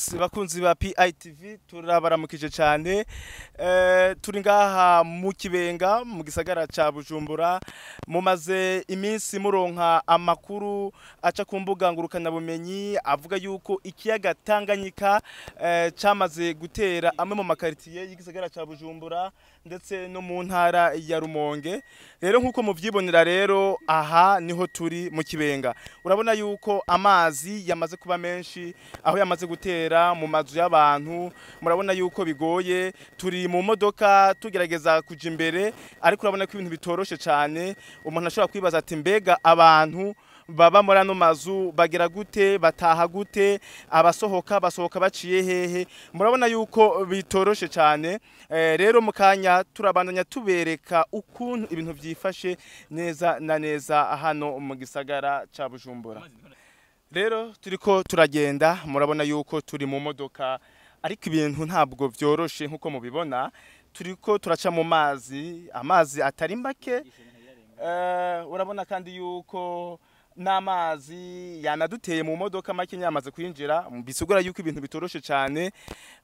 Yes, bakunzi ba PITV, turabaramukije cyane. Turi ngaha mu Kibenga, mu gisagara ca Bujumbura. Mumaze iminsi muronka amakuru aca ku mbuga ngurukana bumenyi avuga yuko ikiyaga Tanganyika camaze gutera amwe mu makaritiye y'igisagara ca Bujumbura ndetse no mu ntara ya Rumonge. Rero nkuko muvyibonera rero, aha niho turi mu Kibenga. Urabona yuko amazi yamaze kuba menshi, aho yamaze gutera mu mazu y'abantu. Murabona yuko bigoye. Turi mu modoka tugerageza kuja imbere, ariko urabona ko ibintu bitoroshe cyane. Umuntu ashobora kwibaza ati: "Mbega abantu baba muri ano mazu bagira gute? Bataha gute? Abasohoka basohoka baciye hehe?" Murabona yuko bitoroshe cyane. Rero mu kanya turabandanya tubereka ukuntu ibintu vyifashe neza na neza hano mu gisagara ca Bujumbura. Rero turiko turagenda, murabona yuko turi mu modoka, ariko ibintu ntabwo vyoroshe. Nkuko mubibona, turiko turaca mu mazi, amazi atari make. Urabona kandi yuko n'amazi yanaduteye mu modoka, make yamaze kwinjira, bisigura yuko ibintu bitoroshe cyane.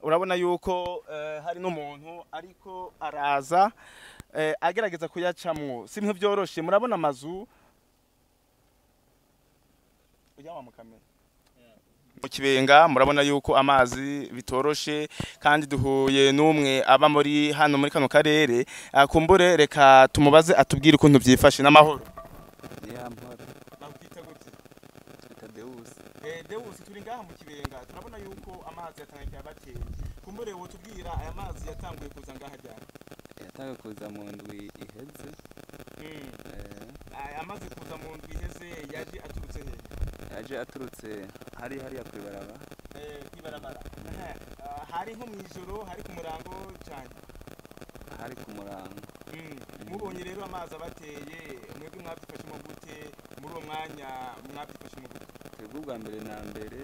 Urabona yuko hari n'umuntu ariko araza agerageza kuyacamwo. Si ibintu vyoroshe. Murabona amazu ujya mu kamera mu Kibenga. Murabona yuko amazi bitoroshe, kandi duhuye n'umwe aba muri hano muri kano karere. Kumbure reka tumubaze atubwire ukuntu vyifashe. N'amahoro? Ya mpora. Bakwita gute? Twita Deus. Deus, turi ngaha mu Kibenga, turabona yuko amazi yatangiye yabateye. Kumbure wotubwira aya mazi yatanguye kuza ngaha ryari? Yatanguye kuza mu ndwi iheze. Amaze kuza mu ndwi iheze, yaje aturutse hehe? Yaje aturutse hariya kw'ibarabara. Kwibarabara. Hari nko mw'ijoro, hari ku murango cyane? Hari ku murango. Mubonye rero amazi abateye, mwebwe mwabyifashemo gute muri uwo mwanya? Mwabyifashemo gute? Twebwe ubwa mbere na mbere,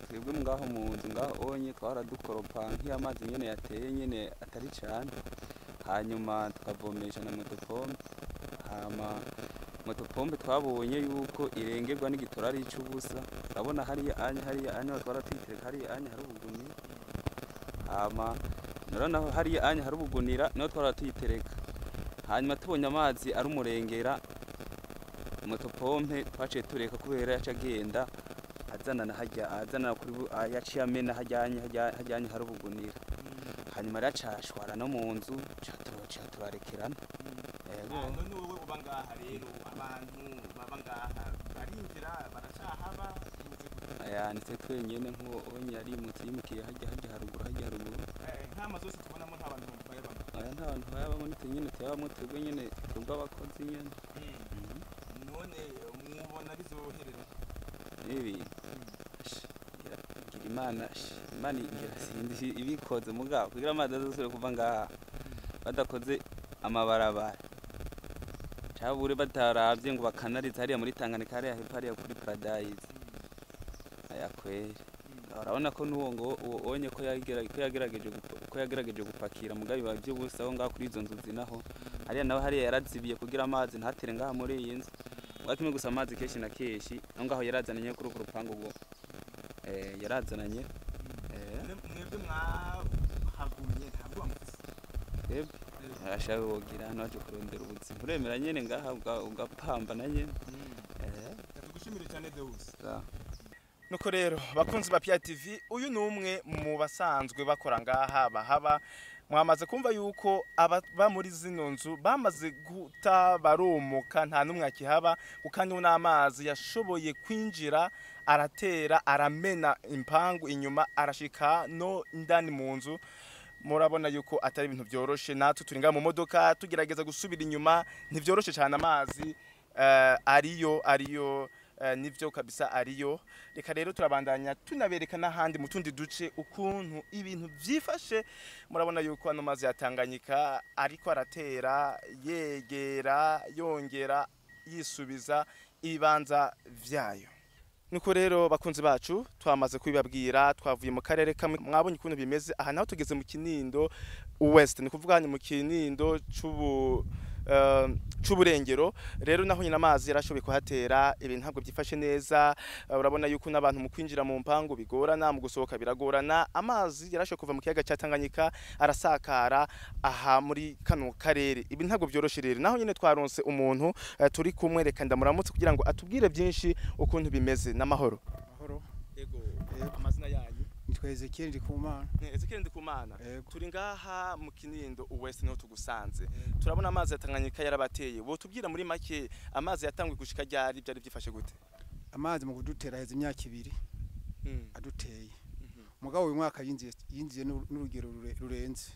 twebwe ngaho mu nzu ngaho onye twahora dukoropa nk'iyo amazi nyene yateye nyene atari cane, hanyuma tukavomesha na motopompe. Hama motopompe twabonye yuko irengerwa n'igitora ari ic'ubusa. Urabona hariya anya, hariya anya twara tuyitereka, hariya anya hari ubugunira. Hama naho hariya anya hari ubugunira, niho twara tuyitereka. Hanyuma tubonye amazi ari umurengera, motopompe twaciye tureka, kubera yaca agenda azanana harya, azanana kuri yaciye amena hajyanye hajyanye hari ubugunira. Hanyuma rero acashwara no mu nzu, ca turarekerana. Yego. None wowe uba ngaha rero, abantu baba ngaha barinjira, baracahaba, bimeze gute? Aya nitwe twenyene. Nk'uwo onye yarimutse, yimukiye harya haruguru, harya haruguru. Nk'amazu yose tubonamo, nta bantu bayabamo? Aya nta bantu bayabamo, nitwe nyene tuyabamo, twebwe nyene, twebwe abakozi nyene. None mubona bizoherera? Ibi ngira Imana Imana ngira sinzi ibikoze, mugabo kugira amazi azosubire kuva ngaha badakoze amabarabara, cabure bataravye ngo bakanarize hariya muri Tanganyika, hariya hepfo, hariya kuri Paradise. Aya kweri urabona ko n'uwo ngo uwo onye ko yagerageje gupakira, mugabo biba vy'ubusa. Aho ngaho kuri izo nzu zinaho hariya naho hariya yarazibiye kugira amazi ntatere ngaha muri iyi nzu. Mugabo kimwe gusa, amazi kenshi na kenshi aho ngaho yarazananye kuri urwo rupangu ubwo yarazananye. Mwebwe mwahagumye ntabwo bamufise? Twebwe arashaka wogira hano waje kurondera ubuzima, uremera nyene ngaha ugapambana nyene. Tugushimire cyane, Deus. Sawa. Nuko rero bakunzi ba PITV, uyu ni umwe mu basanzwe bakora ngaha bahaba. Mwamaze kumva yuko ababa muri zino nzu bamaze guta barumuka, nta n'umwe akihaba, kuko n'amazi yashoboye kwinjira, aratera, aramena impangu inyuma, arashika no indani mu nzu. Murabona yuko atari ibintu byoroshe. Natwe turi ngaha mu modoka tugerageza gusubira inyuma, ntibyoroshe cyane. Amazi ariyo, nivyo kabisa ariyo. Reka rero turabandanya tunabereka n'ahandi mu tundi duce ukuntu ibintu vyifashe. Murabona yuko ano mazi ya Tanganyika ariko aratera, yegera, yongera yisubiza ibibanza vyayo. Nuko rero bakunzi bacu, twamaze kubibabwira, twavuye mu karere kamwe, mwabonye ukuntu bimeze. Aha naho tugeze mu Kinindo West, ni kuvuga hano mu Kinindo c'ubu. c'uburengero. Rero naho nyine amazi yarashoboye kuhatera, ibintu ntabwo byifashe neza. Urabona yuko n'abantu mu kwinjira mu mpangu bigorana, mu gusohoka biragorana. Amazi yarashoboye kuva mu kiyaga ca Tanganyika arasakara aha muri kano karere, ibi ntabwo byoroshe. Rero naho nyine twaronse umuntu turi kumwe, reka ndamuramutse kugira ngo atubwire byinshi ukuntu bimeze. N'amahoro? Mahoro. Yego. Yego. Amazina yanyu? Nitwa Ezekiel Ndikumana. Ezekiel Ndikumana. Yego. Turi ngaha mu Kinindo West niho tugusanze, turabona amazi ya Tanganyika yarabateye. Wotubwira muri make amazi yatanguye gushika ryari, byari byifashe gute? Amazi mu kudutera heze imyaka 2 aduteye. Mugabo uyu mwaka yinjiye n'urugero rurenze.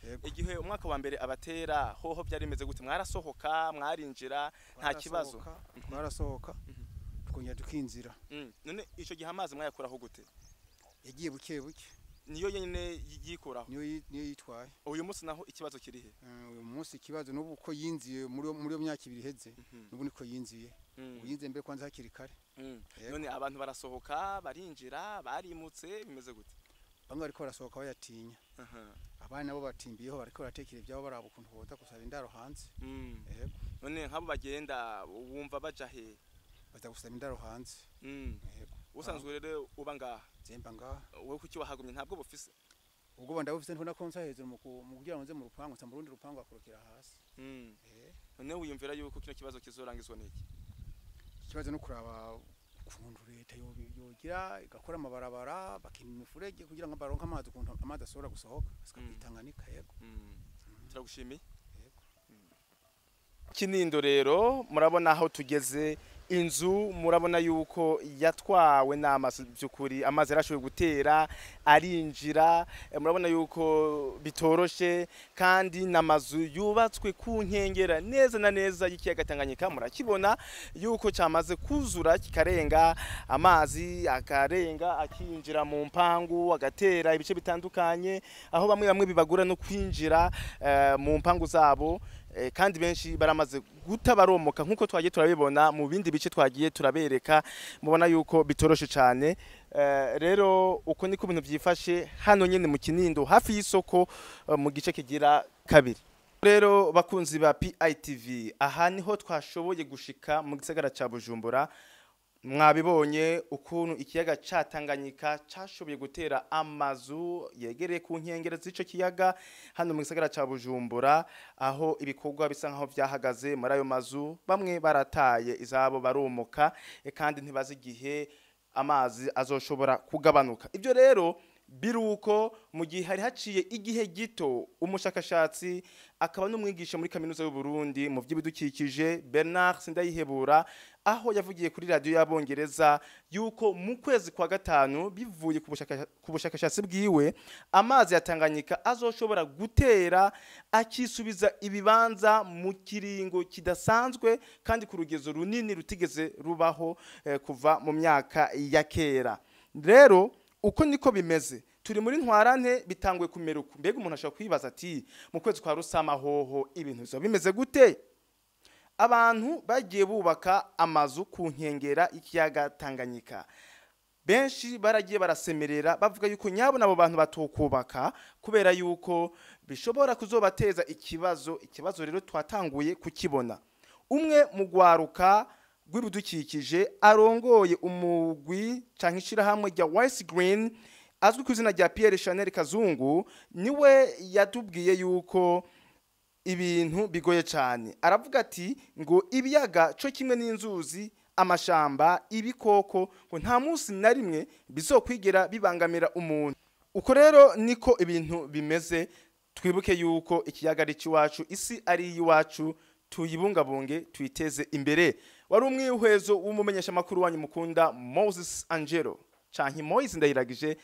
Yego. Igihe umwaka wa mbere abatera hoho byari bimeze gute? Mwarasohoka, mwarinjira nta kibazo? Twarasohoka, tukongera tukinzira. None ico gihe amazi mwayakuraho gute? Yagiye buke buke. Niyo nyene yikoraho? Niyo yitwaye. Uyu munsi naho ikibazo kirihe? Uyu munsi ikibazo n'ubu ko yinziye muri iyo myaka 2 iheze, n'ubu niko yinziye. Ubu yinziye mbere kwanza hakiri kare. Yego. None abantu barasohoka, barinjira, barimutse, bimeze gute? Bamwe bariko barasohoka bayatinya. Abandi nabo batimbiyeho, bariko baratekera ivyabo, baraba ukuntu boza gusaba indaro hanze. Yego. None nk'abo bagenda wumva baja he? Baza gusaba indaro hanze. Yego. Usanzwe rero uba ngaha? Zemba ngaha. Wowe kuki wahagumye, ntabwo bufise? Ubwo ndabufise, ntubona ko nsa hejuru mu kugira ngo nze mu rupangu, nsa mu rundi rupangu akorokera hasi. None wiyumvira yuko kino kibazo kizorangizwa n'iki? Ikibazo no kuraba ukuntu leta yogira igakora amabarabara, bakima imifurege kugira ngo baronke amazi, ukuntu amazi ashobora gusohoka asika kw'Itanganika. Yego. Turagushimiye. Yego. Kinindo rero murabona aho tugeze, inzu murabona yuko yatwawe n'amazi. By'ukuri amazi yarashoboye gutera arinjira, murabona yuko bitoroshe, kandi n'amazu yubatswe ku nkengera neza na neza y'ikiyaga Tanganyika. Murakibona yuko cyamaze kuzura kikarenga, amazi akarenga akinjira mu mpangu, agatera ibice bitandukanye, aho bamwe bamwe bibagura no kwinjira mu mpangu zabo, kandi benshi baramaze guta baromoka nkuko twagiye turabibona mu bindi bice twagiye turabereka. Mubona yuko bitoroshe cyane. Rero uko niko ibintu byifashe hano nyene mu Kinindo, hafi y'isoko, mu gice kigira kabiri. Rero bakunzi ba PITV, aha niho twashoboye gushika mu gisagara ca Bujumbura. Mwabibonye ukuntu ikiyaga ca Tanganyika cashoboye gutera amazu yegereye ku nkengero z'ico kiyaga hano mu gisagara ca Bujumbura, aho ibikorwa bisa nkaho vyahagaze muri ayo mazu. Bamwe barataye izabo baromoka, kandi ntibazi igihe amazi azoshobora kugabanuka. Ibyo rero biruko mu gihe hari haciye igihe gito umushakashatsi akaba n'umwigisha muri kaminuza y'u Burundi mu by'ibidukikije Bernard Sindayihebura, aho yavugiye kuri radio y'Abongereza yuko mu kwezi kwa gatanu, bivuye ku bushakashatsi bwiwe, amazi ya Tanganyika azoshobora gutera akisubiza ibibanza mu kiringo kidasanzwe kandi ku rugezo runini rutigeze rubaho kuva mu myaka ya kera. Rero uko niko bimeze, turi muri ntwarante, bitanguye kumera uku. Mbega umuntu ashobora kwibaza ati mu kwezi kwa Rusama hoho ibintu bizoba bimeze gute? Abantu bagiye bubaka amazu ku nkengera y'ikiyaga Tanganyika, benshi baragiye barasemerera bavuga yuko nyabona abo bantu batokubaka kubera yuko bishobora kuzobateza ikibazo. Ikibazo rero twatanguye kukibona. Umwe mu gwaruka rw'ibidukikije arongoye umugwi canke ishirahamwe rya Wise Green, azwi ku izina rya Pierre Chanel Kazungu, niwe yatubwiye yuko ibintu bigoye cyane. Aravuga ati ngo ibiyaga co kimwe n'inzuzi, amashamba, ibikoko, ngo nta munsi na rimwe bizokwigera bibangamira umuntu. Uko rero niko ibintu bimeze. Twibuke yuko ikiyaga ari iwacu, isi ari iwacu, tuyibungabunge, tuyiteze imbere. Wari umwihwezo w'umumenyeshamakuru wanyu mukunda Moses Angelo canke Moise Ndayiragije.